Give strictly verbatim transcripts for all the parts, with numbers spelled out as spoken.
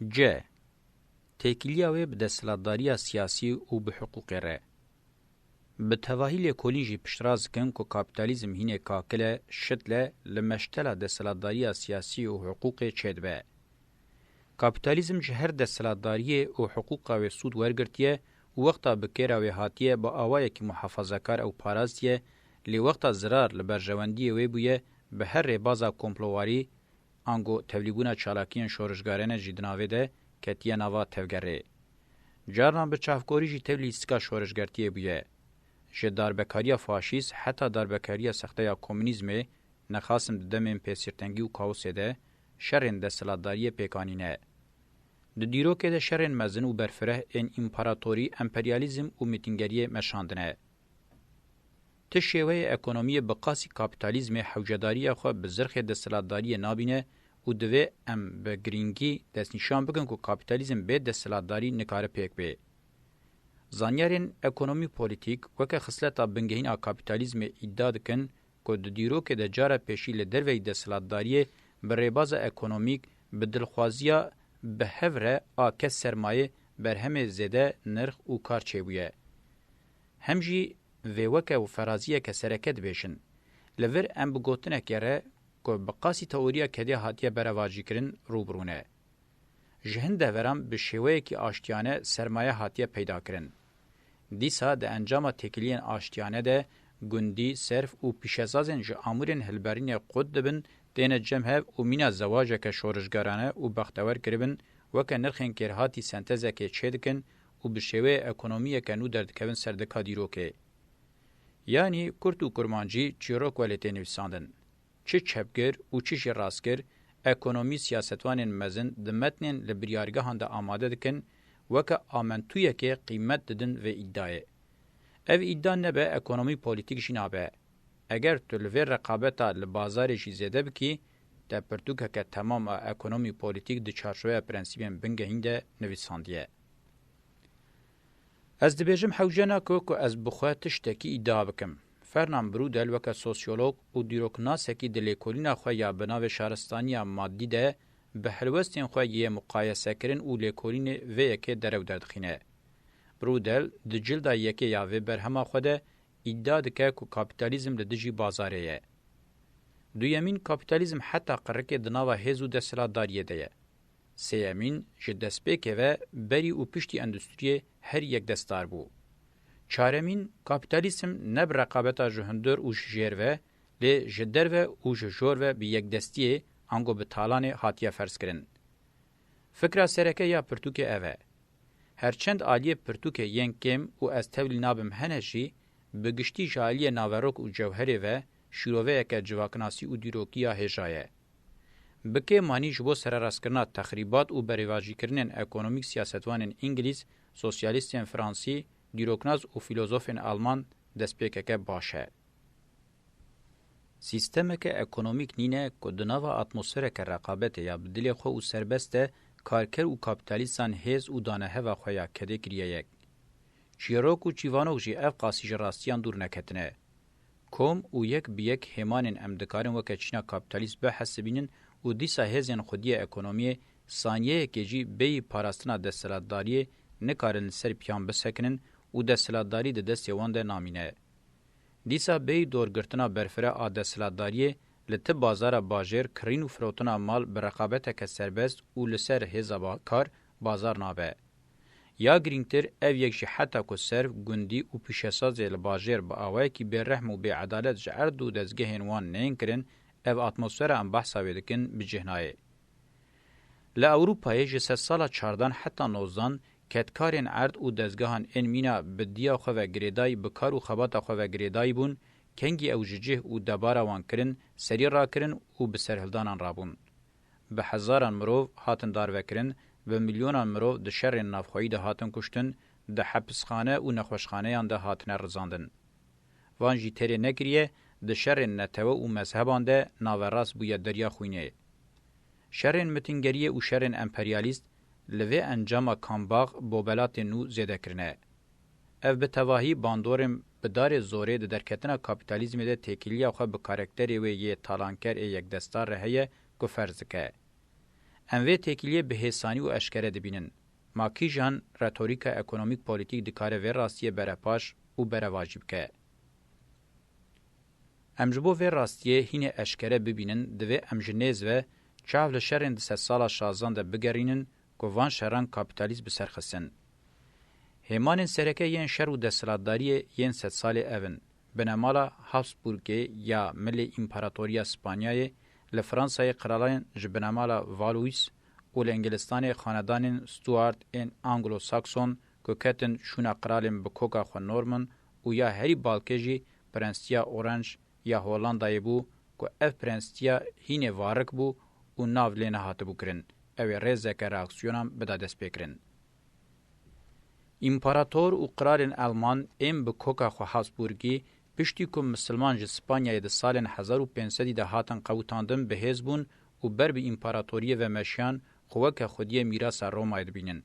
C. Têkiliya wê bi desthilatdariya siyasî û bi hiqûqê re. Bi tevahî lêkolîn jî piştrast dikin ku kapîtalîzm hînê kakil e, şitl e, li meştela desthilatdariya siyasî û hiqûqê çêdibe. Kapîtalîzm ji her desthilatdariyê û hiqûqa wê sûd wergirtiye û wexta bi kêra wê hatiye bi awayekî muhafazekar ew parastiye, lê wexta zirar li berjewendiyê wê bûye, bi her rêbaza komplowarî, ango tevlîbûna çalakiyên şorişgarane jî di navê de ketiye nava tevgerê. Carnan bi çavkorî jî tevlî lîstika şorişgertiyê bûye. Ji darbekariya faşîst heta darbekariya sexte ya komûnîzmê, nexasim di demên pêsîrtengî û kaosê de, şerên desthilatdariyê pêk anîne. Di dîrokê de şerên mezin û berfireh ên împaratorî, emperyalîzm û mîtingeriyê meşandine. Ti şêweyê ekonomiyê bi qasî kapîtalîzmê hewcedariya xwe bi zirxê desthilatdariyê nabîne û divê em bi girîngî destnîşan bikin ku kapîtalîzm bê desthilatdarî nikare pêk bê. Zanyarên ekonomî polîtîk weke xisleta bingehîn a kapîtalîzmê îdia dikin ku di dîrokê de cara pêşî li derveyî desthilatdariyê bi rêbaza ekonomîk, bi dilxwaziya bi hev re a kes sermayê berhemê zêde nirx û kar çêbûye. Hem jî vê weke û feraziyeke sereke dibêjin. Li vir em bi gotinekê re ku bi qasî teoriya kedê hatiye berevajîkirin rû bi rû ne. Ji hin deveran bi şêweyekî aştiyane sermaye hatiye peydakirin. Dîsa di encama têkiliyên aştiyane de gundî, serf û pîşesazên ji amûrên hilberînê qut dibin, têne cem hev û mîna zewaceke şorişgerane û bextewer kiribin, weke nirxên kêrhatî sentezekê çêdikin û bi şêweyê ekonomiyeke nû derdikevin ser dika dîrokê. Yanî kurt û kurmancî çîrok welê tê nivîsandin. Çi çepgir û çi jî rastgir, ekonomî siyasetvanên mezin di metnên li biryargehan de amade dikin, weke amentûyekê qîmet didin vê îdayê. Ev îda nebe ekonomî polîtîk jî nabe. Eger tu li vê reqabeta li bazarê jî zêde bikî, te pirtûkeke temam a ekonomî polîtîk di çarçoveya prensîbên bingehîn de nivîsandiye. Ez dibêjim hewce nake ku ez bi xwe tiştekî îdia bikim. Fernand Braudel weke sosyolog û dîroknasekî di lêkolîna xwe ya bi navê Şaristaniya Madî de bi helwestên xwe yê muqayesekirin û lêkolînê vê yekê derew derdixîne. Braudel di cilda yekê ya vê berhema xwe de îdia dike ku kapîtalîzm li dijî bazarê ye. Duyemîn, kapîtalîzm heta qirikê di nava hêz û desthilatdariyê de ye. Sêyemîn, ji destpêkê ve berî û piştî endustriyê herî yekdestdar bû. Çaremîn, kapîtalîzm ne bi reqabeta ji hundir û ji jêr ve, lê ji derve û ji jor ve bi yekdestiyê, ango bi talanê hatiye ferzkirin. Fikra sereke ya pirtûkê ev e. Her çend aliyê pirtûkê yên kêm û ez tevlî nabim hene jî, bi giştî ji aliyê naverok û cewherê ve şîroveyeke civaknasî û dîrokî ya hêja ye. Bi kêmanî ji bo sererastkirina texrîbat û berêvajîkirinên ekonomîk siyasetvanên îngilîz, sosyalîstên fransî, dîroknas û fîlozofên alman destpêkeke baş e. Sîstemeke ekonomîk nîne ku di nava atmosfereke reqabetê ya bi dilê xwe û serbest de karker û kapîtalîstan hêz û daneheva xwe ya kedê kiriye yek. Çîrok û çîvanok jî ev qasî ji rastiyan dûr neketine. Kom û yek bi yek hêmanên em dikarin weke çîna kapîtalîst bihesibînin û dîsa hêzên xwediyê ekonomiyê saniyeyekê jî bêyî parastina desthilatdariyê nikarin li ser piyan bisekinin û desthilatdarî di destê wan de namîne. Dîsa bêyî dorgirtina berfireh a desthilatdariyê li ti bazara bajêr kirîn û firotina mal bi reqabeteke serbest û li ser hêza ba-, kar bazar nabe. Ya girîngtir, ev yek jî heta ku serf, gundî û pîşesazê li bajêr bi awayekî bêrehm û bêedalet ji erd û dezgehên wan neyên kirin, ev atmosfera em behsa wê dikin bi cih nayê. Li Ewropayê ji sedsala çardan heta nozdan kedkarên erd û dezgehan ên mîna bi diya xwe ve girêdayî, bi kar û xebata xwe ve girêdayî bûn, kengî ew ji cih û debara wan kirin, serî rakirin û bi serhildanan rabûn. Bi hezaran mirov hatin darvekirin, bi milyonan mirov di şerên navxweyî de hatin kuştin, di hepisxane û nexweşxaneyan de hatine rizandin. Van jî têrê nekiriye, di şerên netewe û mezheban de naverast bûye derya xwînê. Şerên mitingeriyê û şerên emperyalîst li vê encama kambax bobelatên nû zêde kirine. Ev bi tevahî bandorên bi darê zorê di derketina kapîtalîzmê de têkiliya xwe bi karakterê wê yê talanker ê yekdestar re heye ku ferz dike. Em vê têkiliyê bi hêsanî û eşkere dibînin. Ma kîjan retorîka ekonomîk-polîtîk dikare vê rastiyê bere paş û berevajî bike? Em ji bo vê rastiyê hînê eşkere bibînin, divê em ji nêz ve çav li şerên di sedsala şazdan de bigerînin ku van şeran kapîtalîst bi ser xistin. Hêmanên sereke yên şer û desthilatdariyê yên sedsalê ev in: binemala Habsburgê ya milê Împaratoriya Spanyayê, li Fransayê qiralên ji binemala Valois û li Îngilistanê xanedanên Stuart ên Anglo-Sakson ku ketin şûna qiralên bi koka xwe Norman û ya herî balkê jî Prenstiya Orange ya Hollandayê bû ku ev prenstiya hînê varik bû û nav lê nehatibû kirin, ew ê rêzeke reaksiyonan bida destpêkirin. Împarator û qiralên Elman ên bi koka xwe Habsburgî, piştî ku misilman ji Spanyayê di salên hezar û pênc sedî de hatin qewitandin, bi hêz bûn û ber bi împaratoriyê ve meşiyan, xwe weke xwediyê mîrasa Romayê dibînin.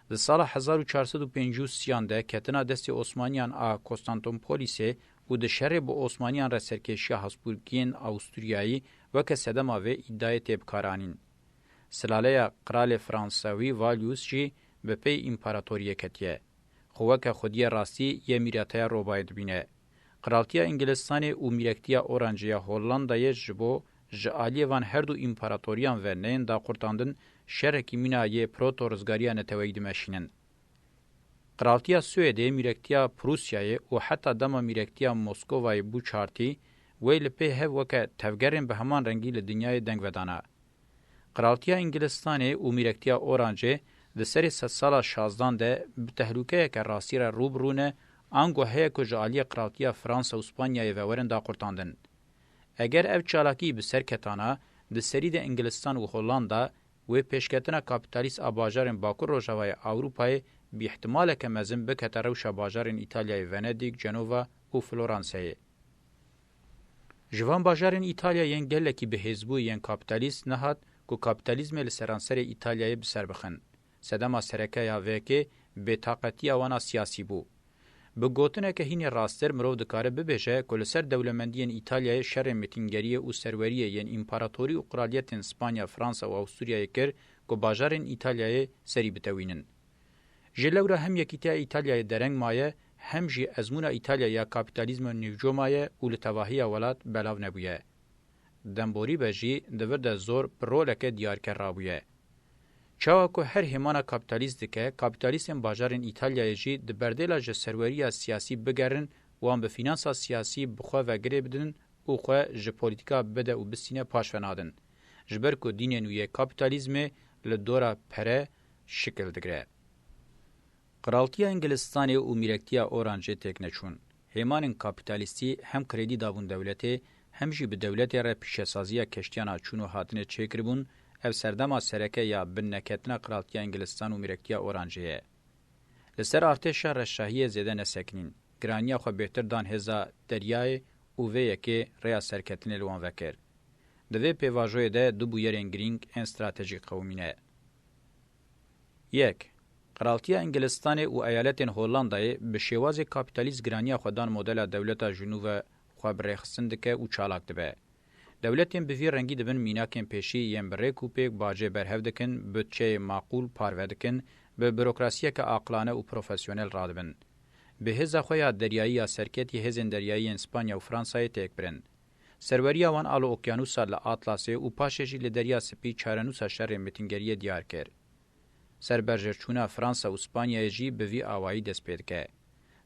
Di sala hezar û çar sed û pêncî û sêyan de ketina destê Osmaniyan a Konstantinopolîsê û di şerê bi Osmaniyan re serkêşiya Habsburgiyên Awisturyayî weke sedema vê îdayê tê bikaranîn. Silaleya Qiralê Fransewî Valius jî bi pey împaratoriyê ketiye. Xwe weke xwediyê rastî yê mîrateya Romayê dibîne. Qiraltiya Îngilistanê û Mîrektiya Orancê ya Hollandayê ji bo ji aliyê van her du împaratoriyan ve neyên daqurtandin, şerekî mîna yê proto-rizgariya neteweyî dimeşînin. Qiraltiya Swêdê, Mîrektiya Prûsyayê û heta dema Mîrektiya Moskovayê bû çartî, wê li pê hev weke tevgerên bi heman rengî li dinyayê deng vedana. Qiraltiya Îngilistanê û Mîrektiya Orancê di serê sedsala şazdan de bi tehlûkeyeke rastî re rû bi rû ne, ango heye ku ji aliyê Qiraltiya Fransa û Spanyayê ve werin daqurtandin. Eger ev çalakî bi ser ketana, di serî de Îngilistan û Hollanda wê pêşketina kapîtalîst a bajarên Bakur Rojavayê Ewropayê bi îhtimaleke mezin bikete rewşa bajarên Îtalyayê Venedîk, Cenova û Floranseyê. Ji van bajarên Îtalya yên gelekî bihêzbû yên kapîtalîst nehat ku kapîtalîzmê li seranserê Îtalyayê bi ser bixin. Sedema sereke ya vê yekê bêtaqetiya wan a siyasî bû. Bi gotineke hînê rasttir mirov dikare bibêje ku li ser dewlemendiyên Îtalyayê şerên mêtingeriyê û serweriyê yên împaratorî û qiraliyetên Spanya, Fransa û Awisturyayê kir ku bajarên Îtalyayê serî bitewînin. Ji lewra hem yekîtiya Îtalyayê dereng maye, hem jî ezmûna Îtalya ya kapîtalîzma nîvco maye û li tevahiya welat belav nebûye. Demborî be jî di vir de zor bi roleke diyarker rabûye. Çawa ku her hêmana kapîtalîst dike, kapîtalîstên bajarên Îtalyayê jî di berdêla ji serweriya siyasî bigerin, wan bi fînansa siyasî bi xwe ve girê bidin û xwe ji polîtîka bide û bistîne paş ve nadin. Ji ber ku dînê nû yê kapîtalîzmê li dora pere şikil digire. Qiraltiya Îngilistanê û Mîrektiya Orancê têk neçûn. Hêmanên kapîtalîstî hem kredî dabûn dewletê, hem jî bi dewletê re pîşesaziya keştiyan a çûn û hatinê çêkiribûn, ev serdema sereke ya binneketina Qiraltiya Îngilistan û Mîrektiya Orancê ye. Li ser artêşa reşahiyê zêde nesekinîn, giraniya xwe bêhtir dan hêza deryayê û vê yekê rêya serketinê li wan vekir. Di vê pêvajoyê de du bûyerên girîng ên stratejîk qewimîne. Yek, Qiraltiya Îngilistanê û eyaletên Hollandayê bi şêwazê kapîtalîst giraniya xwe dan modela dewleta ji nû ve xwe bi rêxistin dike û çalak dibe. Dewletên bi vî rengî dibin mînakên pêşî yên bi rêk û pêk bacê berhev dikin, budçeyê maqûl parve dikin, bi burokrasiyeke aqilane û profesyonel radibin. Bi hêza xwe ya deryayî ya serketî hêzên deryayî yên Spanya û Fransayê têk birin. Serweriya wan a li Okyanûsa li Atlasê û paşê jî li Derya Spî çarenûsa şerê mêtingeriyê diyar kir. Serberjêrçûna Fransa û Spanyayê jî bi vî awayî dest pê dike.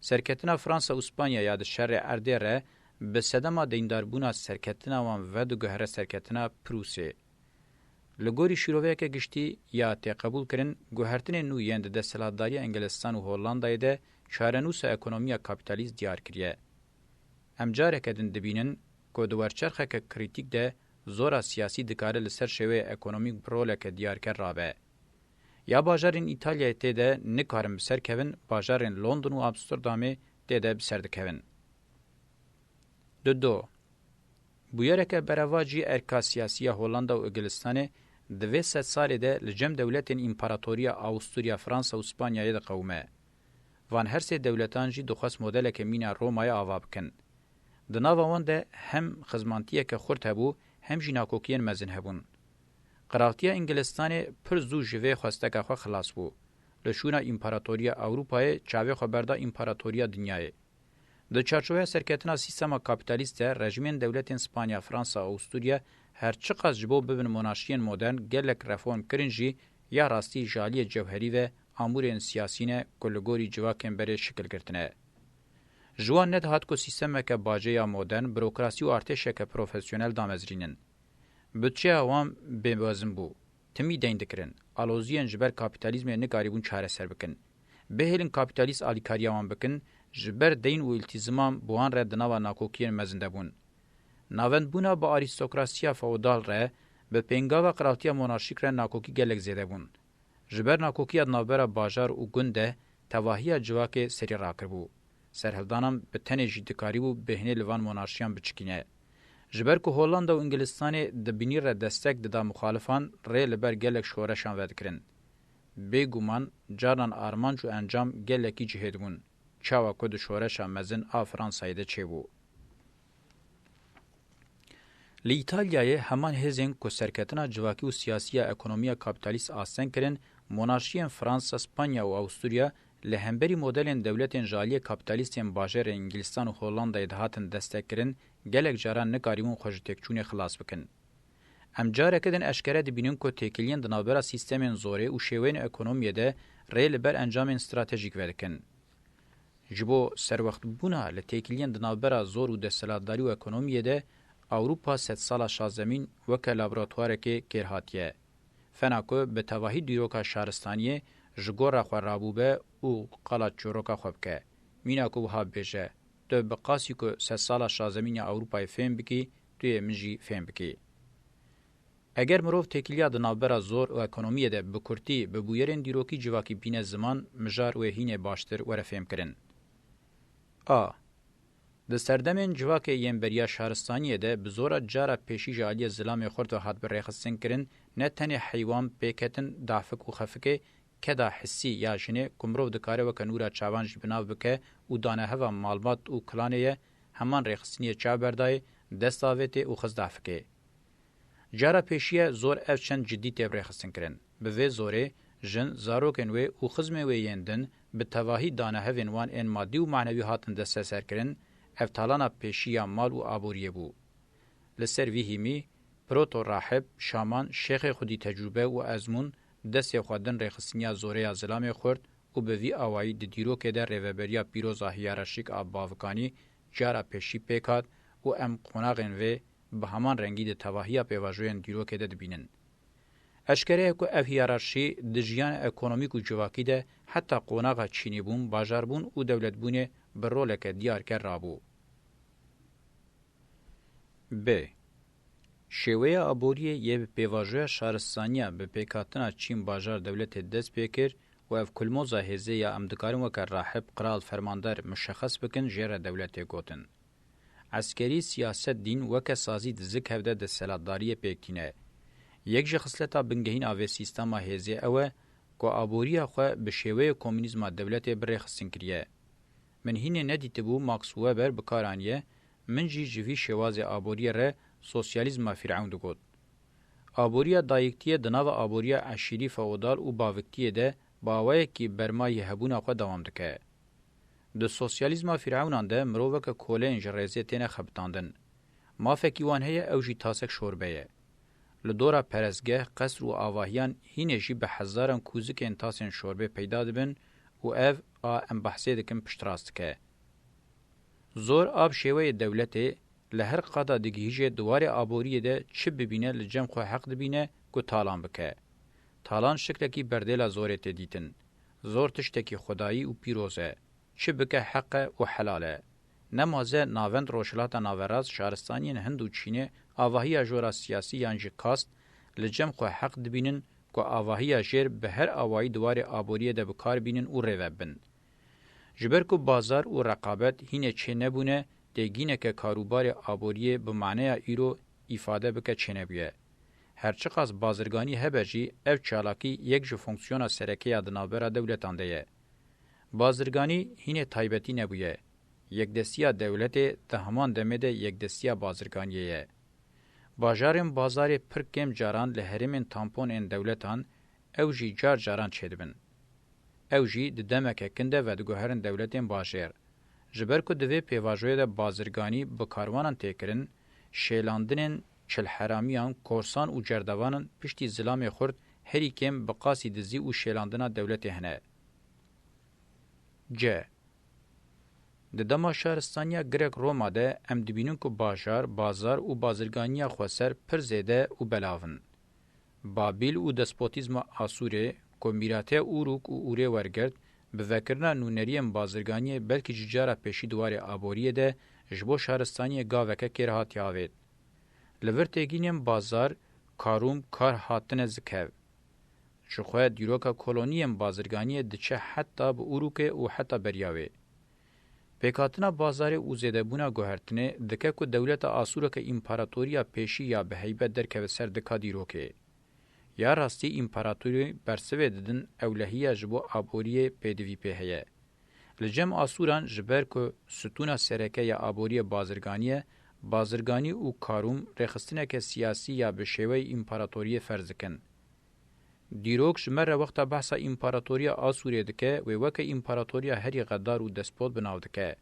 Serketina Fransa û Spanya ya di şerê erdê re bi sedema deyndarbûna serketina wan vediguhere serketina Prûsê. Li gorî şîroveyeke giştî ya têqebûlkirin, guhertinên nû yên di desthilatdariya Îngilistan û Hollandayê de çarenûsa ekonomiya kapîtalîst diyar kiriye. Em careke din dibînin ku di werçerxeke krîtîk de zora siyasî dikare li ser şêweya ekonomîk bi roleke diyarker rabe. Ya bajarên Îtalyayê tê de nikarin bi ser kevin, bajarên London û Amsterdamê tê de bi ser dikevin. Di do, bûyereke berevat jî erka siyasî ya Hollanda û Îngilistanê di vê sedsalê de li cem dewletên împaratoriya Awusturya, Fransa û Spanyayê diqewime. Van her sê dewletan jî dixwest modeleke mîna Romayê ava bikin. Di nava wan de hem xizmantiyeke xurt hebû, hem jî nakokiyên mezin hebûn. Qiraltiya Îngilistanê pir zû ji vê xwesteka xwe xilas bû. Li şûna Împaratoriya Ewropayê çavê xwe berda Împaratoriya Dinyayê. Di çarçoveya serketina sîstema kapîtalîst de rejîmên dewletên Spanya, Fransa û Ewstûrya her çiqas ji bo bibin monarşiyên modern gelek reform kirin jî, ya rastî ji aliyê cewherî ve amûrên siyasî ne ku li gorî civakên berê şikil girtine. Ji wan nedihat ku sîstemeke bajê ya modern, burokrasî û artêşeke profesyonel damezrînin. Budçeya wan bêwezin bû. Timî deyn dikirin. Aloziyên ji ber kapîtalîzmê nikarîbûn çareser bikin. Bihêlin kapîtalîst alîkariya wan bikin, ji ber deyn û îltîziman bi wan re di nava nakokiyên mezin de bûn. Navendbûna bi arîstokrasiya feodal re, bi pêngava qiraltiya monarşîk re nakokî gelek zêde bûn. Ji ber nakokiya di navbera bajar û gund de tevahiya civakê serî rakiribû. Serhildanan bi tenê jî dikarîbû bêhnê li van monarşiyan biçikîne. Ji ber ku Hollanda û Îngilistanê di binî re destek dida muxalifan, rê li ber gelek şoreşan vedikirin. Bêguman, carinan armanc û encam gelekî cihê dibûn, çawa ku di şoreşa mezin a Fransayê de çêbû. Li Îtalyayê heman hêzên ku serketina civakî û siyasî ya ekonomiya kapîtalîst asteng kirin, monarşiyên Fransa, Spanya û Ewstûrya li hemberî modelên dewletên ji aliyê kapîtalîstên bajarê Îngilîstan û Hollandayê dihatin destekkirin, gelek caran nikarîbûn xwe ji têkçûnê xilas bikin. Em careke din eşkere dibînin ku têkiliyên di navbera sîstemên zorê û şêweyên ekonomiyê de rê li ber encamên stratejîk vedikin. Ji bo serwextbûna li têkiliyên di navbera zor û desthilatdarî û ekonomiyê de Ewropa sedsala şazdemîn weke laboratuwarekê kêr hatiye. Fena ku bi tevahî dîroka şaristaniyê ji gora xwe rabûbe û qala çîroka xwe bike. Mîna ku wiha bibêje, tu bi qasî ku sedsala şazdemîn ya Ewropayê fêm bikî, tu yê min jî fêm bikî. Eger mirov têkiliya di navbera zor û ekonomiyê de bi kurtî bi bûyerên dîrokî civakî bîne ziman, mijar wê hînê baştir were fêmkirin. A. Di serdemên civakê yên beriya şaristaniyê de bi zora cara pêşî ji aliyê zilamê xurt ve hatbi rêxistinkirin, ne tenê heywan, pêketin, dafik û xefikê, keda hissî ya jinê ku mirov dikare weke nûra çavan jî bi nav bike û daneheva malbat û kilanê ye, heman rêxistiniyê çav berdayê, dest avêtê û xist dafikê. Cara pêşiye zor ev çend cidî tê birêxistinkirin. Bi vê zorê jin, zarokên wê û xizmê wê yên din bi tevahî danehevên wan ên madî û manewî hatin desteserkirin, ev talana pêşî ya mal û aboriyê bû. Li ser vî hîmî, proto rahib, şaman, şêxê xwedî tecrûbe û ezmûn destê xwe din rêxistiniya zorê ya zilamê xurt û bi vî awayî di dîrokê de rêveberiya pîroz a hiyerarşîk a bavikanî cara pêşî pêk hat û em qonaxên vê bi heman rengî di tevahiya pêvajoyên dîrokê de dibînin. Eşkere ye ku ev hiyerarşî di jiyana ekonomîk û civakî de heta qonaxa çînîbûn, bajarbûn û dewletbûnê bi roleke diyarker rabû. B. Şêweya aboriyê yê bi pêvajoya şaristaniya bi pêkhatina çîn bajar dewletê dest pê kir û ev kulmoza hêzê ya em dikarin weke rahib, qral, fermander mişexes bikin jê re dewletê gotin. Eskerî, siyaset, dîn weke sazî di zik hev de desthilatdariyê pêk tîne. Yek ji xisleta bingehîn a vê sîstema hêzê ew e ku aboriya xwe bi şêweyê komunîzma dewletê bi rêxistin kiriye. Min hînê nedîtibû Max Weber bi kar aniye, min jî ji vî şêwazê aboriyê re sosyalîzma Fîrewn digot. Aboriya dayiktiyê di nava aboriya eşîrî feodal û baviktiyê de bi awayekî bermayî hebûna xwe dewam dike. Di sosyalîzma Fîrewnan de mirov weke koleyên ji rêzê têne xebitandin. Mafekî wan heye, ew jî tasek şorbe ye. Li dora perestgeh, qesr û avahiyan hînê jî bi hezaran kûzikên tasên şorbê peyda dibin û ev a em behsê dikin piştrast dike. Zor a bi şêweyê dewletê li her qada digihîje di warê aboriyê de çi bibîne li cem xwe heq dibîne ku talan bike. Talan şiklekî berdêla zorê tê dîtin. Zor tiştekî xwedayî û pîroz e. Çi bike heq e û helal e. Nemaze navend Rojhilata Naverast, şaristaniyên Hind û Çînê avahiya jora siyasî yan jî kast li cem xwe heq dibînin ku avahiya jêr bi her awayî di warê aboriyê de bi kar bînin û rêve bin. Ji ber ku bazar û reqabet hînê çê nebûne, têgîneke karûbarê aboriyê bi maneya îro îfade bike çênebûye. Her çiqas bazirganî hebe jî, ev çalakî yek ji fonksiyona sereke ya di navbera dewletan de ye. Bazirganî hînê taybetî nebûye. Yekdestiya dewletê di heman demê de yekdestiya bazirganiyê ye. Bajarên bazarê pir kêm caran li herêmên tampon ên dewletan, ew jî car caran çêdibin. Ew jî di demeke kin de vediguherin dewletên bajêr. Ji ber ku di vê pêvajoyê de bazirganî bi karwanan tê kirin, şêlandinên çilheramiyan, korsan û cerdevanan piştî zilamê xurt herî kêm bi qasî dizî û şêlandina dewletê hene. C. Di dema şaristaniya Grek Roma de em dibînin ku bajar, bazar û bazirganiya xweser pir zêde û belav in. Babîl û despotîzma Asûrê, ku mîrateya Ûrûk û Ûrê wergirt, bi vekirina nûneriyên bazirganiyê belkî ji cara pêşî di warê aboriyê de ji bo şaristaniyê gaveke kêr hatiye avêt. Li vir têgînên bazar, karûm, kar hatine zikev. Ji xwe dîroka koloniyên bazirganiyê diçe heta bi Ûrûkê û heta beriya wê. Pêkhatina bazarê û zêdebûna guhertinê dike ku dewleta Asûreke împaratoriya pêşî ya bi heybet derkeve ser dika dîrokê. Ya rastî împaratorî bersivê didin ewlehiya ji bo aboriyê pêdivî pê heye. Li cem Asûran ji ber ku stûna sereke ya aboriyê bazirganî ye, bazirganî û karûm rêxistineke siyasî ya bi şêweyê împaratoriyê ferz dikin. Dîrok ji me re wexta behsa împaratoriya Asûrê dike, wê weke împaratoriya herî xedar û despot bi nav dike.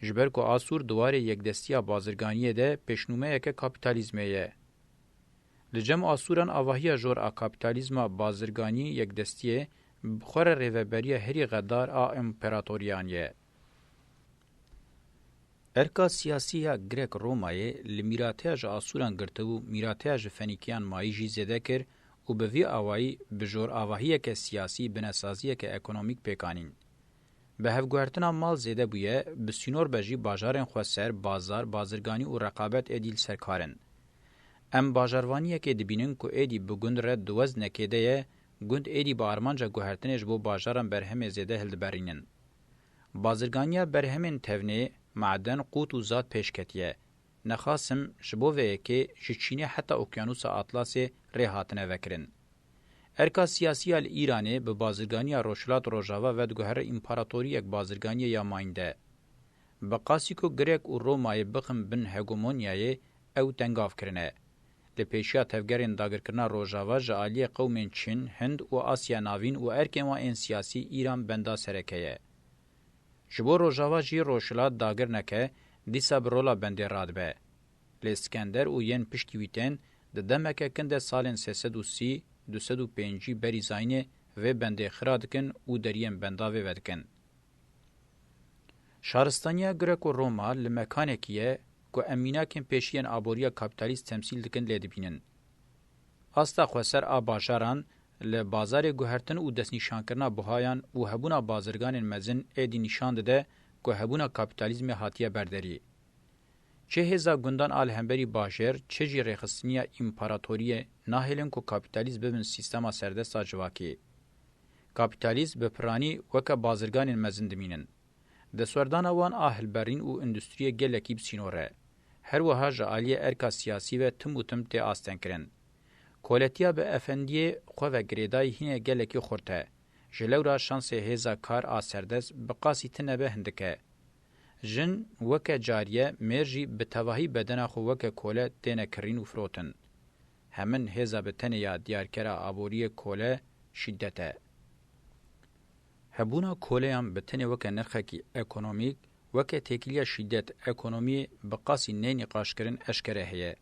Ji ber ku Asûr di warê yekdestiya bazirganiyê de pêşnûmeyeke kapîtalîzmê ye. Li cem Asûran avahiya jor a kapîtalîzma bazirganî yekdestiyê bi xwe re rêveberiya herî xedar a împeratoriyan ye. Erka siyasî ya Grek Romayê li mîrateya ji Asûran girtibû, mîrateya ji Fenîkiyan mayî jî zêde kir û bi vî awayî bi jor avahiyeke siyasî binesaziyeke ekonomîk pêk anîn. Bi hevguhertina mal zêde bûye, bi sînor be jî bajarên xweser, bazar, bazirganî û reqabet êdî li ser kar in. Em bajarvaniyekê dibînin ku êdî bi gund re di weznekê de ye, gund êdî bi armanca guhertinê ji bo bajaran berhemê zêde hildiberînin. Bazirganiya berhemên tevnê, maden, qût û zat pêş ketiye. Nexasim ji bo vê yekê ji Çînê heta Okyanûsa Atlasê rê hatine vekirin. Erka siyasî ya li Îranê bi bazirganiya Rojhilat Rojava vediguhere împaratoriyek bazirganiyê ya mayînde. Bi qasî ku Grek û Romayê bixin bin hegemonyayê, ew tengav kirine. Li pêşiya tevgerên dagirkirina Rojava ji aliyê qewmên Çin, Hind û Asya Navîn û erkên wan ên siyasî Îran benda sereke ye. Ji bo Rojava jî Rojhilat dagir neke, dîsa bi rola bendê radibe. Lê Skender û yên piştî wî tên di demeke kin de salên sê sed û sî, du sed û pêncî berî zayînê vê bendê xira dikin û deriyên benda vê vedikin. Şaristaniya Greko-Roma li mekanekî ye ku em mînakên pêşî yên aboriya kapîtalîst temsîl dikin lê dibînin. Asta xweser a bajaran li bazarê guhertin û destnîşankirina buhayan û hebûna bazirganên mezin êdî nîşan dide ku hebûna kapîtalîzmê hatiye berderî. Çi hêza gundan a li hemberî bajêr, çi jî rêxistiniya împaratoriyê nahêlin ku kapîtalîst bibin sîstema serdest a civakî. Kapîtalîst bi piranî weke bazirganên mezin dimînin. Destwerdana wan a hilberîn û endustriyê gelekî bi sînor e. Her wiha ji aliyê erka siyasî ve tim û tim tê astengkirin. Koletiya bi efendiyê xwe ve girêdayî hîne gelekî xurt e. Ji lewra şansê hêza kar a serdest bi qasî tine be hindik e. Jin weke cariye, mêr jî bi tevahî bedena xwe weke kole têne kirîn û firotin. Hemin hêza bi tenê ya diyarkera aboriyê kole şîdet e. Hebûna koleyan bi tenê weke nirxekî ekonomîk, weke têkiliya şîdet ekonomiyê bi qasî neyê nîqaşkirin eşkere heye.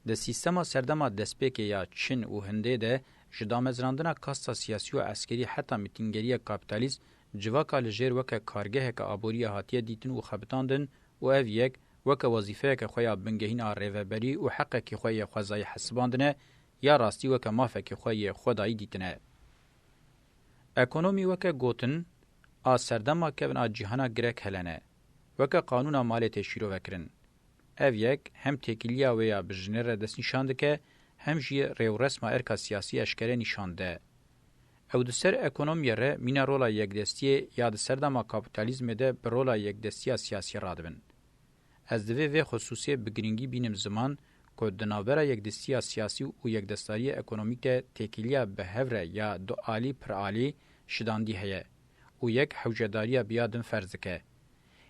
Di sîstema serdema destpêkê ya Çin û Hindê de ji damezrandina kasta siyasî û eskerî heta mîtîngeriyek kapîtalîst civaka li jêr weke kargeheke aboriyê hatiye dîtin û xebitandin û ev yek weke wezîfeyeke xwe ya bingehîn a rêveberî û heqekî xwe yê xwezayî hesibandine ya rastî weke mafekî xwe yê xwedayî dîtine. Ekonomî weke gotin a serdema kevin a cîhana girek helene, weke qanûna malê tê şîrove kirin. Ev yek hem têkiliya wê ya bi jinê re destnîşan dike, hem jî rêwresma erka siyasî eşkere nîşan dide. Ew di ser ekonomiyê re mîna rola yekdestiyê ya di serdema kapîtalîzmê de bi rola yekdestiya siyasî radibin. Ez divê vê xisûsê bi girîngî bînim ziman ku di navbera yekdestiya siyasî û yekdestariyê ekonomîk de têkiliya bi hev re ya dualî piralî şidandî heye û yek hewcedariya bi ya din ferz dike.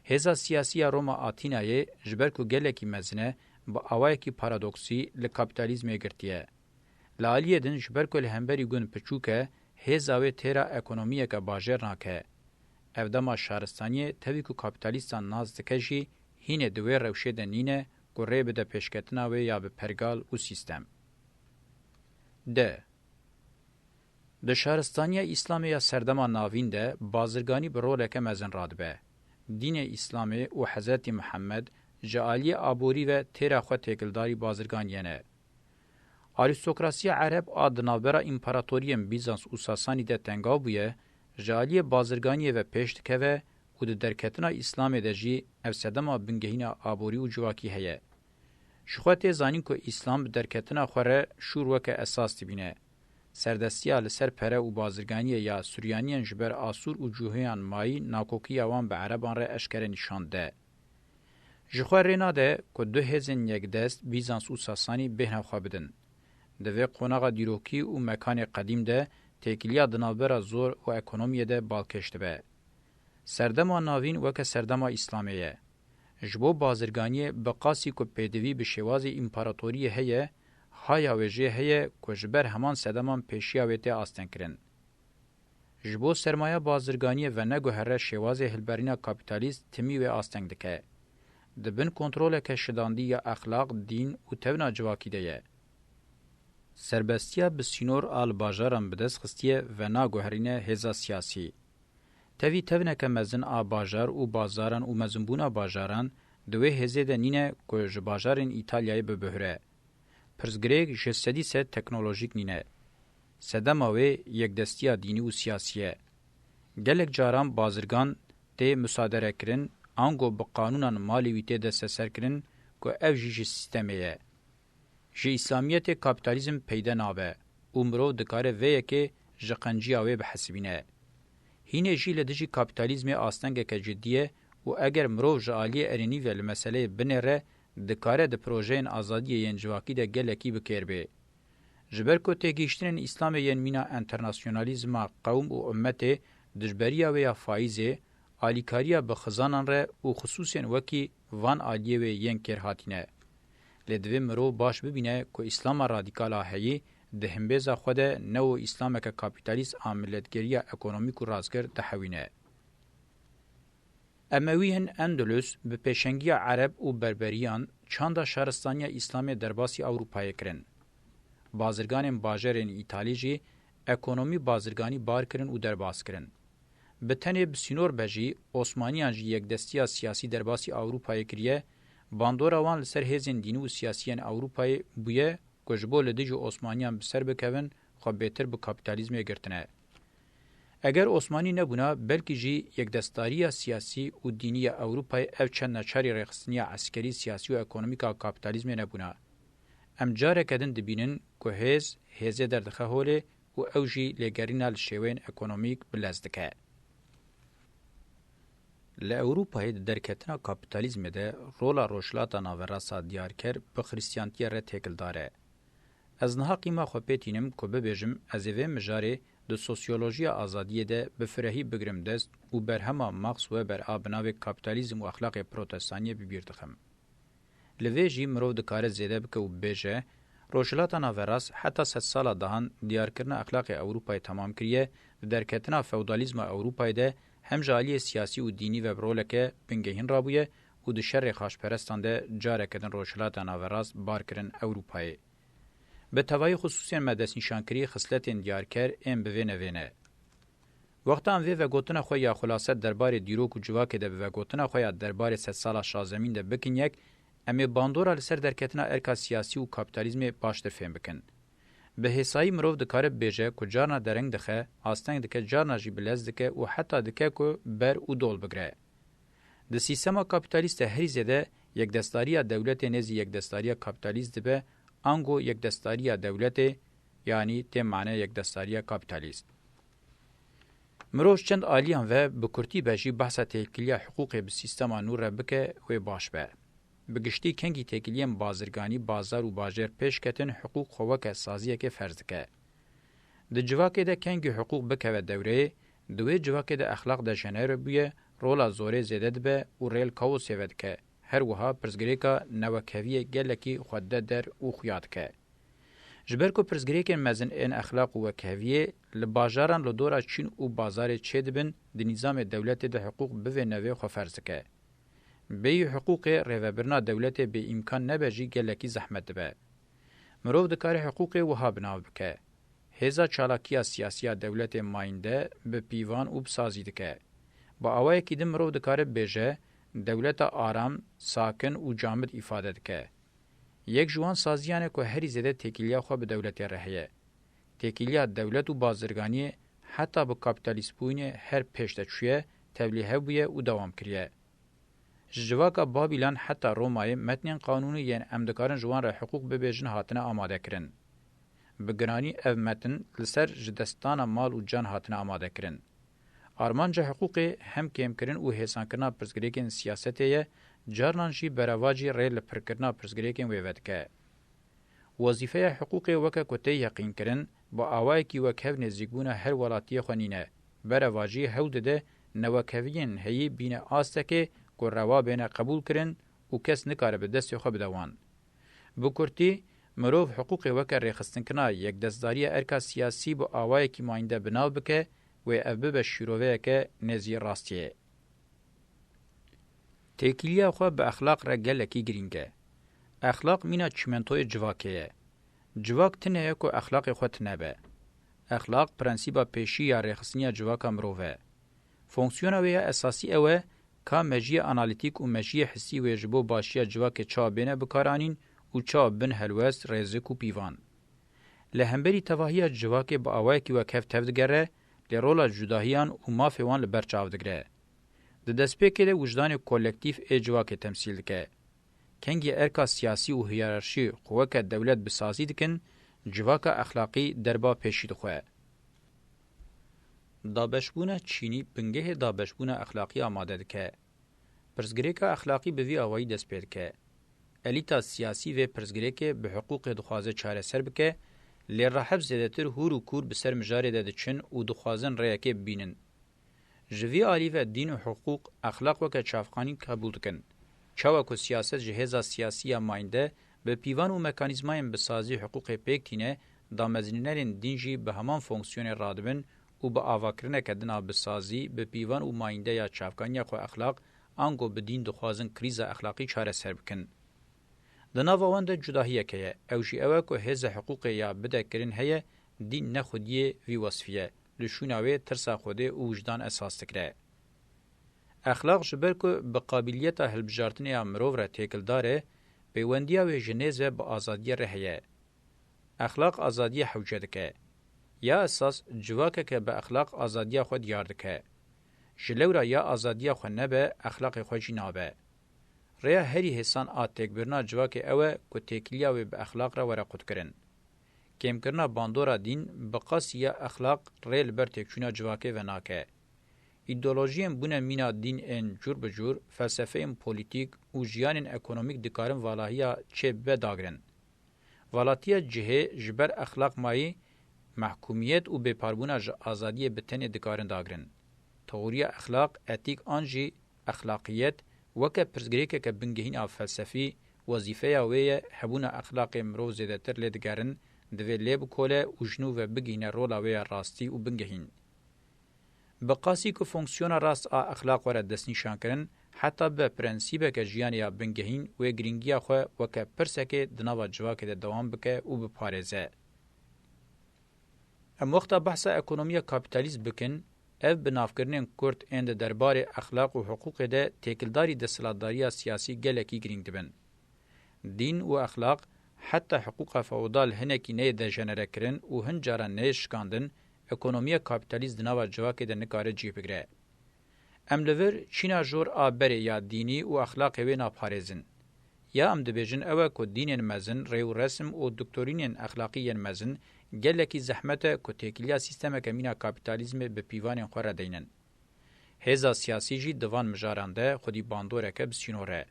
Hêza siyasî ya Roma Atînayê ji ber ku gelekî mezin e, bi awayekî paradoksî li kapîtalîzmê girtiye. Li aliyê din ji ber ku li hemberî gund piçûk e, hêza wê têra ekonomiyeke bajêr nake. Ev dema şaristaniyê tevî ku kapîtalîstan nas dike jî hînê di wê rewşê de nîne ku rê bide pêşketina wê ya bi pergal û sîstem. D. Di şaristaniya Îslamê ya serdema navîn de bazirganî bi roleke mezin radibe. Dînê Îslamê û Hezretî Mihemed ji aliyê aborî ve têra xwe têkildarî bazirganiyê ne. Arîstokrasiya Ereb a di navbera împaratoriyên Bîzans û Sasanî de tengav bûye, ji aliyê bazirganiyê ve pêş dikeve û di derketina Îslamê de jî ev sedema bingehîna aborî û civakî heye. Ji xwe tê zanîn ku Îslam bi derketina xwe re şûr weke esas dibîne. Serdestiya li ser pere û bazirganiyê ya Suryaniyên ji ber Asûr û Cûhêyan mayî nakokiya wan bi Ereban re eşkere nîşan dide. Ji xwe rê nade ku du hêzên yekdest, Bîzans û Sasanî, bêhna xwe bidin. Di vê qonaxa dîrokî û mekanê qedîm de têkiliya di navbera zor û ekonomiyê de balkêş dibe. Serdema navîn weke serdema Îslamê ye. Ji bo bazirganiyê bi qasî ku pêdivî bi şêwazê împaratoriyê heye, haya wê jê heye ku ji ber heman sedeman pêşiya wê tê astengkirin. Ji bo sermaya bazirganiyê veneguhere şêwazê hilberîna kapîtalîst timî wê asteng dike. Di bin kontroleke şidandî ya exlaq, dîn û tevna civakî de ye. Serbestiya bi sînor a li bajaran bi dest xistiye venaguherîne hêza siyasî. Tevî tevneke mezin a bajar û bazaran û mezinbûna bajaran di wê hêzê de nîne ku ji bajarên Îtalyayê bibihre. Pirsgirêk ji sedî sed teknolojîk nîne. Sedema wê yekdestiya dînî û siyasî ye. Gelek caran bazirgan tê musaderekirin, ango bi qanûnan malê wî tê desteserkirin ku ev jî ji sîstemê ye. Ji Îslamiyetê kapîtalîzm peyde nabe û mirov dikare vê yekê ji qenciya wê bihesibîne. Hînê jî li dijî kapîtalîzmê astengeke cidî ye û eger mirov ji aliyê erênî ve li meseleyê binêre, dikare di projeyên azadiyê yên civakî de gelekî bi kêr bê. Ji ber ku têgihiştinên Îslamê yên mîna enternasyonalîzma qewm û ummetê, dijberiya wê ya faîzê, alîkariya bi xizanan re û xisûsên wekî van aliyê wê yên kêrhatî ne. Lê divê mirov baş bibîne ku Îslama radîkal a heyî di himbêza xwe de ne û Îslameke kapîtalîst a miletgeriya ekonomîk û rastgir dihewîne. Emewiyên Endulus bi pêşengiya Ereb û Berberiyan çanda şaristaniya Îslamê derbasî Ewropayê kirin. Bazirganên bajarên Îtalî jî ekonomî bazirganî bar kirin û derbas kirin. Bi tenê bi sînor be jî, Osmaniyan jî yekdestiya siyasî derbasî Ewropayê kiriye, bandora wan li ser hêzên dînî û siyasî yên Ewropayê bûye ku ji bo li dijî Osmaniyan bi ser bikevin, xwe bêtir bi kapîtalîzmê girtine. Eger Osmanî nebûna, belkî jî yekdestdariya siyasî û dînî ya Ewropayê ev çend neçarî rêxistiniya eskerî, siyasî û ekonomîk a kapîtalîzmê nebûna. Em careke din dibînin ku hêz, hêzê derdixe holê û ew jî lêgerîna li şêweyên ekonomîk bi lez dike. Li Ewropayê di derketina kapîtalîzmê de rola Rojhilata Naverasta diyarker bi xirîstiyantiyê re têkildar e. Ez niha qîma xwe pê tînim ku bibêjim ez ê vê mijarê di sosyolojiya azadiyê de bi firehî bigrim dest û berhema Max Weber a bi navê Kapîtalîzm û Exlaqê Protestaniyê bi bîr dixim. Li vê jî mirov dikare zêde bike û bibêje, Rojhilata Naverast heta sedsala dahan diyarkirina exlaqê Ewropayê temam kiriye, di derketina feodalîzma Ewropayê de hem ji aliyê siyasî û dînî ve bi roleke bingehîn rabûye û di şerê xaçperestan de careke din Rojhilata Naverast bar kirin Ewropayê. Bi tevayî xisûsên me destnîşankirî xisletên diyarker ên bi vê nevê ne. Wexta em vê vegotina xwe ya xulase derbarê dîrok û civakê de bi vegotina xwe ya derbarê sedsala şazdemîn de bikin yek, em ê bandora li ser derketina erka siyasî û kapîtalîzmê baştir fêm bikin. Bi hêsayî mirov dikare bibêje ku carna dereng dixe, asteng dike, carna jî bi lez dike û heta dike ku ber û dol bigre. Di sîstema kapîtalîst de herî zêde yekdestdariya dewletê nêzî yekdestdariya kapîtalîst dibe, ango yekdestdariya dewletê, yanî tê mane yekdestdariya kapîtalîst. Mirov ji çend aliyan ve bi kurtî be jî behsa têkiliya hiqûqê bi sîstema nû re bike, wê baş be. Bi giştî kengî têkiliyên bazirganî, bazar û bajêr pêş ketin, hiqûq xwe weke saziyekê ferz dike. Di civakê de kengî hiqûq bikeve dewreyê, di wê civakê de exlaq dejenere bûye, rola zorê zêde dibe û rê li kaosê vedike. Her wiha pirsgirêka newekeviyê gelekî xwededer û xuya dike. Ji ber ku pirsgirêkên mezin ên exlaq û wekheviyê li bajaran li dora çîn û bazarê çêdibin, di nîzamê dewletê de hiqûq bi vê nevê xwe ferz dike. Bêyî hiqûqê rêvebirina dewletê bêîmkan nebe jî gelekî zehmet dibe. Mirov dikare hiqûqê wiha bi nav bike. Hêza çalakiya siyasî ya dewletê mayînde bi pîvan û bi sazî dike. Bi awayekî din mirov dikare bibêje, dewleta aram, sakin û camid îfade dike. Yek ji wan saziyan e ku herî zêde têkiliya xwe bi dewletê re heye. Têkiliya dewlet û bazirganiyê heta bi kapîtalîstbûyînê her pêş de çûye, tevlîhev bûye û dewam kiriye. Ji civaka Babîlan heta Romayê metnên qanûnî yên em dikarin ji wan re hiqûq bibêjin hatine amadekirin. Bi giranî ev metin li ser ji destdana mal û can hatine amadekirin. Armanca hiqûqê hem kêmkirin û hêsankirina pirsgirêkên siyasetê ye, carnan jî berevacî rê li pirkirina pirsgirêkên wê vedike. Wezîfeya hiqûqê weke ku tê yeqînkirin, bi awayekî wekhev nêzîkbûna her welatiyê xwe nîne. Berevacî hewl dide newekeviyên heyî bîne astekê ku rewa bêne qebûlkirin û kes nikare bi destê xwe bide wan. Bi kurtî, mirov hiqûqê weke rêxistinkirina yekdestdariya erka siyasî bi awayekî mayînde bi nav bike, wê ev bibe şîroveyeke nêzî rastiyê. Têkiliya xwe bi exlaq re gelekî girîng e. Exlaq mîna çîmentoyê civakê ye. Civak tune ye ku exlaqê xwe tune be. Exlaq prensîba pêşî ya rêxistiniya civaka mirov e. Fonksiyona wê ya esasî ew e, ka mejiyê analîtîk û mejiyê hissî wê ji bo başiya civakê çawa bêne bikaranîn û çawa bin helwest, rêzik û pîvan. Li hemberî tevahiya civakê bi awayekî wekhev tevdigere, lê rola cudahiyan û mafê wan li ber çav digire. Di destpêkê de wijdanê kolektîf ê civakê temsîl dike. Kengî erka siyasî û hiyerarşî xwe weke dewlet bi sazî dikin, civaka exlaqî derba pêşî dixwe. Dabeşbûna çînî bingehê dabeşbûna exlaqî amade dike. Pirsgirêka exlaqî bi vî awayî dest pê dike. Elîta siyasî vê pirsgirêkê bi hiqûqê dixwaze çareser bike, lê raheb zêdetir hûr û kûr bi ser mijarê de diçin û dixwazin rêyekê bibînin. Ji vî alî ve dîn û hiqûq, exlaq weke çavkanî qebûl dikin. Çawa ku siyaset ji hêza siyasî ya mayînde bi pîvan û mekanîzmayên bi sazî hiqûqê pêk tîne, damezinînerên dîn jî bi heman fonksiyonê radibin û bi avakirineke din a bi sazî, bi pîvan û mayînde ya çavkaniya xwe exlaq, ango bi dîn dixwazin krîza exlaqî çareser bikin. Di nava wan de cudahiyeke ye, ew jî ew e ku hêza hiqûqê ya bide kirin heye, dîn ne xwediyê vî wesfî ye, li şûna wê tirsa Xwedê û wijdan esas dikire. Exlaq ji ber ku bi qabiliyeta hilbijartinê ya mirov re têkildar e, pêwendiya wê ji nêz ve bi azadiyê re heye. Exlaq azadiyê hewce dike. Ya esas, civakeke bi exlaq azadiya xwe diyar dike. Ji lewra ya azadiya xwe nebe, exlaqê xwe jî nabe. Rêya herî hêsan a têkbirina civakê ew e ku têkiliya wê bi exlaq re were qutkirin. Kêmkirina bandora dîn bi qasî ya exlaq rê li ber têkçûna civakê venake. Îdeolojiyên bûne mîna dîn ên cûr bi cûr, felsefeyên polîtîk û jiyanên ekonomîk dikarin valahiya çê bibe dagirin. Valatiya cihê ji ber exlaq mayî, mehkûmiyet û bêparbûna ji azadiyê bi tenê dikarin dagirin. Teoriya exlaq, etîk an jî exlaqiyet, weke pirsgirêkeke bingehîn a felsefî, wezîfeya wê ye hebûna exlaqê mirov zêdetir lê digerin, divê lê bikole û ji nû ve bigihîne rola wê ya rastî û bingehîn. Bi qasî ku fonksiyona rast a exlaq were destnîşankirin, heta be prensîbeke jiyanê ya bingehîn wê girîngiya xwe weke pirsekê di nava civakê de dewam bike û biparêze. Em wexta behsa ekonomiya kapîtalîst bikin, ev binavkirinên kurt ên di derbarê exlaq û hiqûqê de têkildarî desthilatdariya siyasî gelekî girîng dibin. Dîn û exlaq, heta hiqûqa feodal hinekî neyê dejenerekirin û hin caran neyê şikandin, ekonomiya kapîtalîst di nava civakê de nikare cih bigire. Em li vir çîna jor a berê ya dînî û exlaqê wê naparêzin. Ya em dibêjin ew e ku dînên mezin, rêwresim û doktorînên exlaqî yên mezin gelekî zehmet e ku têkiliya sîstemeke mîna kapîtalîzmê bi pîvanên xwe re deynin. Hêza siyasî jî di van mijaran de xwedî bandoreke bi sînor e.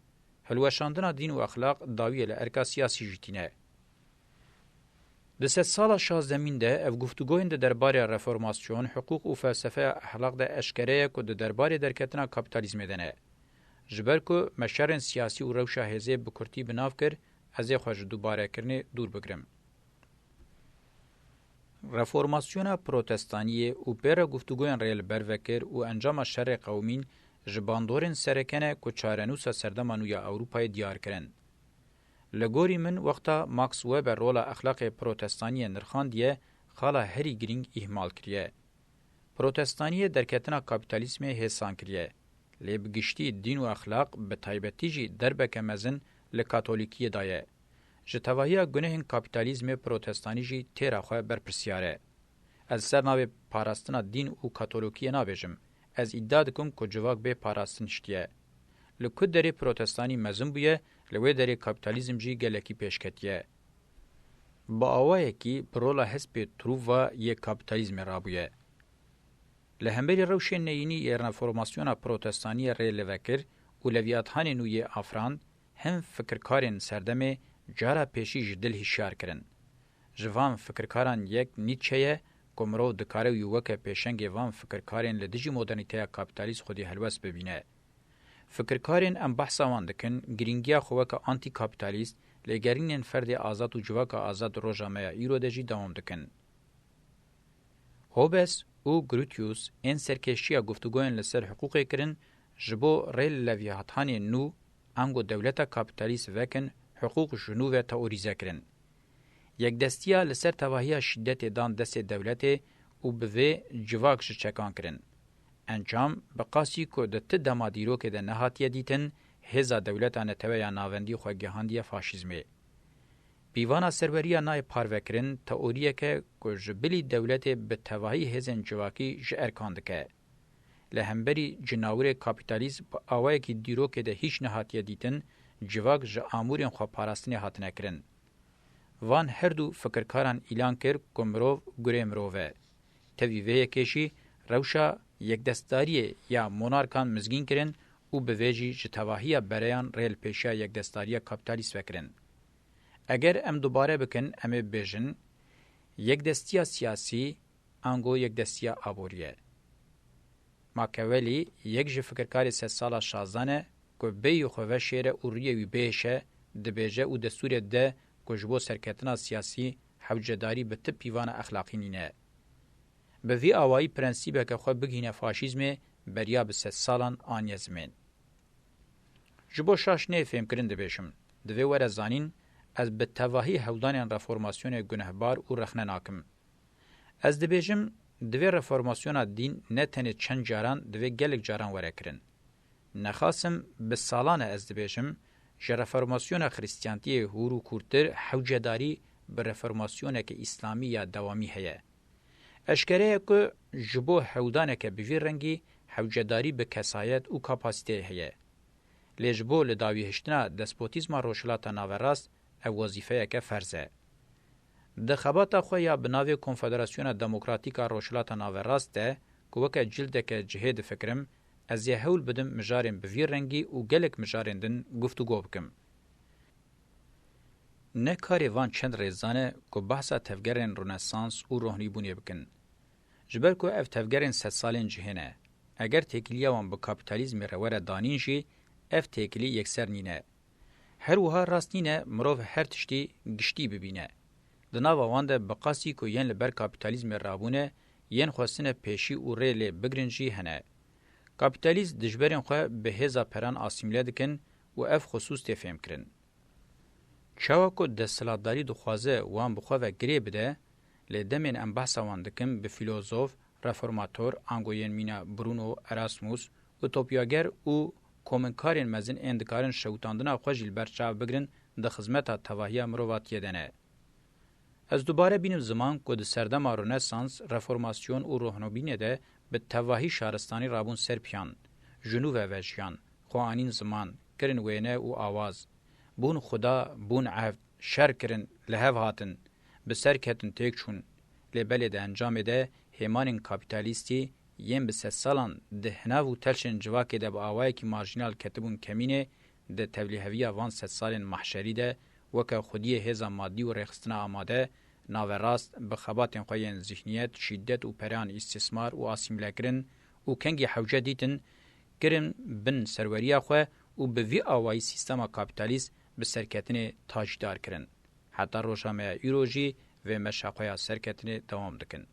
Hilweşandina dîn û exlaq dawiyê li erka siyasî jî tîne. Di sedsala şazdemîn de ev guftûgoyên di derbarê reformasyon, hiqûq û felsefeya exlaq de eşkere ye ku di derbarê derketina kapîtalîzmê de ne. Ji ber ku me şerên siyasî û rewşa hêzê bi kurtî bi nav kir, ez ê xwe ji dubarekirinê dûr bigirim. Reformasyona Protestaniyê û pê re guftûgoyên rê li ber vekir û encama şerê qewimîn ji bandorên sereke ne ku çarenûsa serdema nû ya Ewropayê diyar kirin. Li gorî min, wexta Max Weber rola exlaqê Protestaniyê nirxandiye, xala herî girîng îhmal kiriye. Protestaniyê derketina kapîtalîzmê hêsan kiriye. Lê bi giştî dîn û exlaq, bi taybetî jî derbeke mezin li Katolîkiyê daye. Ji tevahiya gunehên kapîtalîzmê Protestanî jî têra xwe berpirsiyar e. Ez ser navê parastina dîn û Katolîkiyê nabêjim. Ez îdia dikim ku civak bê parastin hiştiye. Li ku derê Protestanî mezin bûye, li wê derê kapîtalîzm jî gelekî pêş ketiye. Bi awayekî bi rola hespê tirûva yê kapîtalîzmê rabûye. Li hemberî rewşên neyînî yê reformasyona Protestaniyê rê li vekir û levîathanê nû yê afirand, hin fikirkarên serdemê cara pêşî ji dil hişyar kirin. Ji van fikirkaran yek Nietzsche ye ku mirov dikare wî weke pêşengê van fikirkarên li dijî modernîteya kapîtalîst xwedî helwest bibîne. Fikirkarên em behsa wan dikin, girîngiya xwe weke antîkapîtalîst, lêgerînên ferdê azad û civaka azad di roja me ya îro de jî dewam dikin. Hobbes û Grotius ên serkêşiya guftûgoyên li ser hiqûqê kirin, ji bo rê li levîathanê nû, ango dewleta kapîtalîst vekin, hiqûq ji nû ve teorîze kirin. Yekdestiya li ser tevahiya şîdetê dan destê dewletê û bi vê civak ji çekan kirin. Encam, bi qasî ku di ti dema dîrokê de nehatiye dîtin, hêza dewleta netewe ya navendî xwe gihandiye faşîzmê. Pîvana serweriya nayê parvekirin teoriyeke ku ji bilî dewletê bi tevahî hêzên civakî ji erkan dike. Li hemberî cinawirê kapîtalîst bi awayekî dîrokê de hîç nehatiye dîtin, civak ji amûrên xweparastinê hatine kirin. Van her du fikirkaran îlan kir ku mirov gurê mirov e. Tevî vê yekê jî rewşa yekdestdariyê ya monarkan mizgîn kirin û bi vê jî ji tevahiya bereyan rê li pêşiya yekdestdariya kapîtalîst vekirin. Eger em dubare bikin, em ê bibêjin, yekdestiya siyasî ango yekdestiya aborî ye. Machiavelli yek ji fikirkarê sedsala şazdan e ku bêyî xwe veşêre û rûyê wî bihêşe, dibêje û destûrê dide ku ji bo serketina siyasî hewcedarî bi ti pîvana exlaqî nîne. Bi vî awayî prensîbeke xwe bigihîne faşîzmê beriya bi sedsalan aniye zimên. Ji bo şaş neyê fêmkirin dibêjim, divê were zanîn, ez bi tevahî hewdanên reformasyonê gunehbar û rexne nakim. Ez dibêjim, divê reformasyona dîn ne tenê çend caran, divê gelek caran were kirin. Nexasim bi salan e ez dibêjim, ji reformasyona xrîstiyantiyê hûr û kûrtir hewcedarî bi reformasyoneke îslamî ya dewamî heye. Eşkere ye ku ji bo hewdaneke bi vî rengî hewcedarî bi kesayet û kapasiteyê heye. Lê ji bo li dawî hiştina despotîzma Rojhilata Naverast ev wezîfeyeke ferz e. Di xebata xwe ya bi navê Konfederasyona Demokratîk a Rojhilata Naverast de ku weke cildeke cihê difikirim, ez ê hewl bidim mijarên bi vî rengî û gelek mijarên din guftûgo bikim. Ne karê van çend rêzan e ku behsa tevgerên Ronesans û rohnîbûnê bikin. Ji ber ku ev tevgerên sedsalên cihê ne. Eger têkiliya wan bi kapîtalîzmê re were danîn jî, ev têkilî yekser nîne. Her wiha rast nîne mirov her tiştî giştî bibîne. Di nava wan de bi qasî ku yên li ber kapîtalîzmê rabûne, yên xwestine pêşî û rê lê bigrin jî hene. Kapîtalîst dijberên xwe bi hêza peran asîmîle dikin û ev xusûs tê fêmkirin. Çawa ku desthilatdarî dixwaze wan bi xwe ve girê bide, lê demên em behsa wan dikin bi fîlozof, reformator, ango yên mîna Bruno, Erasmus, utopyager û kominkarên mezin ên dikarin şewitandina xwe jî li ber çav bigrin, di xizmeta tevahiya mirovatiyê de ne. Ez dubare bînim ziman ku di serdema Ronesans, Reformasyon û Rohnobînê de bi tevahî şaristanî rabûn ser piyan, ji nû ve vejiyan, xwe anîn ziman, kirin wêne û awaz. Bûn xuda, bûn evd, şer kirin, li hev hatin, bi ser ketin têk çûn. Lê belê di encamê de hêmanên kapîtalîstî yên bi sedsalan di hinav û telşên civakê de bi awayekî marjînal ketibûn kemînê, di tevlîheviya van sedsalên mahşerî de weke xwediyê hêza madî û rêxistina amade, naverast, bi xebatên xwe yên zîhniyet, şîdet û pereyan îstîsmar û asîmîlekirin û kengî hewce dîtin, kirin bin serweriya xwe û bi vî awayî sîstema kapîtalîst bi serketinê taşdar kirin. Heta roja me ya îro jî vê meşa xwe ya serketinê dewam dikin.